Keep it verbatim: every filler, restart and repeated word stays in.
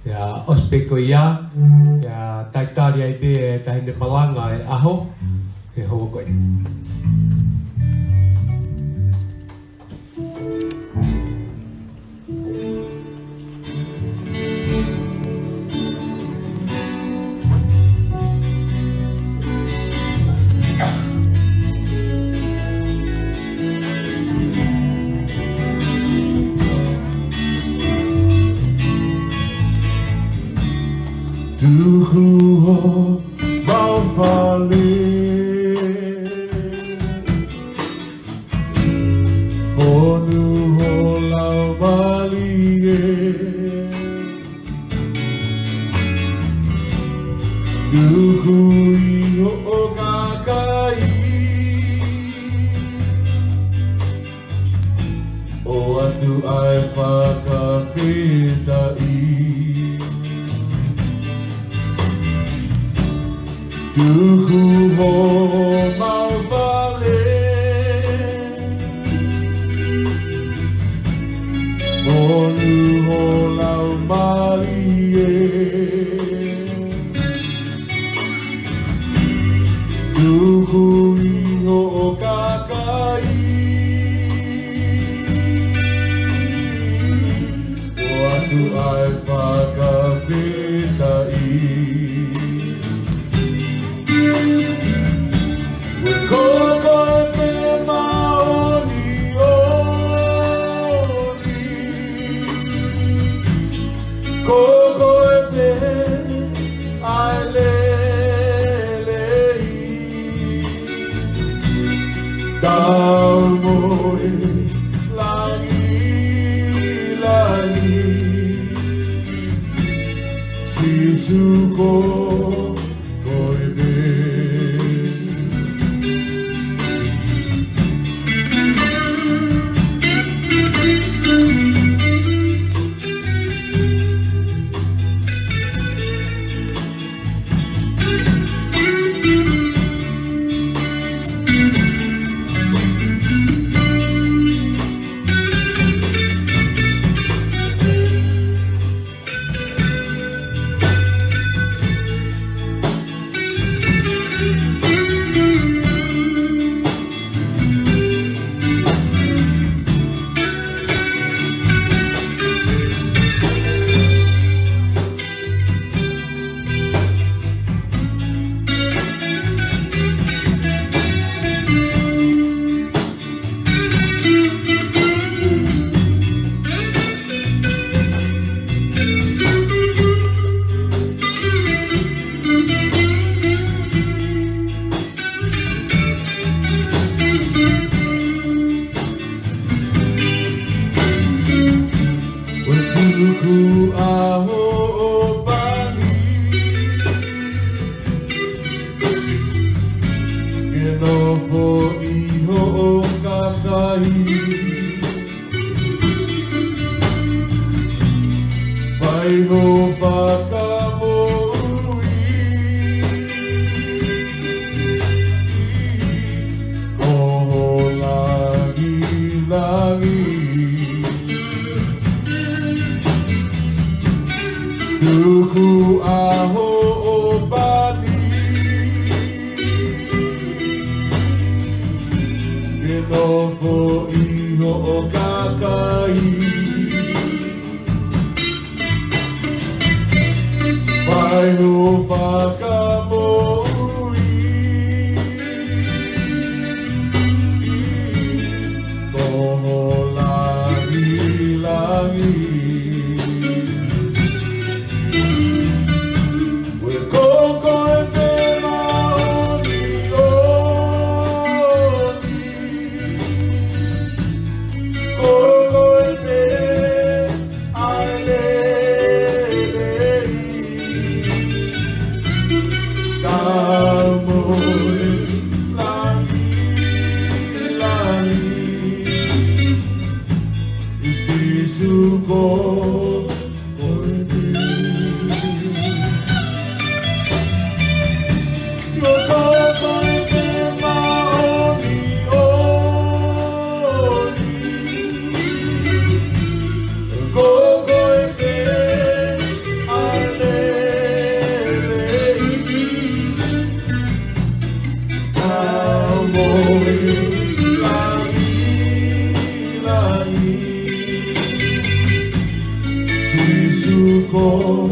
Pea ʻosi pē ko ia, pea talitali ai pē ʻe he Taʻahine Malanga e ʻaho, he houa ko eni. Tuku homau fale, fonu ho laumālie. Tuku ʻi hoʻo kakai, ʻoatu ʻa e fakafetaʻi. Tuku homau fale, fonu ho laumālie. Tuku ʻi hoʻo kakai, ʻoatu ʻa e fakafetaʻi. Ko koe pē māʻoniʻoni, ko koe pē ʻa e lelei. Tau moʻui langilangi, Sīsū ko koe pē. Ko e tuku ʻa hoʻo pani, ke nofo ʻi hoʻo kakai. Fai ho fakamoʻui ko ho langilangi. Tuku ʻa hoʻo pani, ke nofo ʻi hoʻo kakai. Fai ho fakamoʻui ko ho langilangi. Ko koe pē māʻoniʻoni, ko koe pē ʻa e lelei. Sīsū ko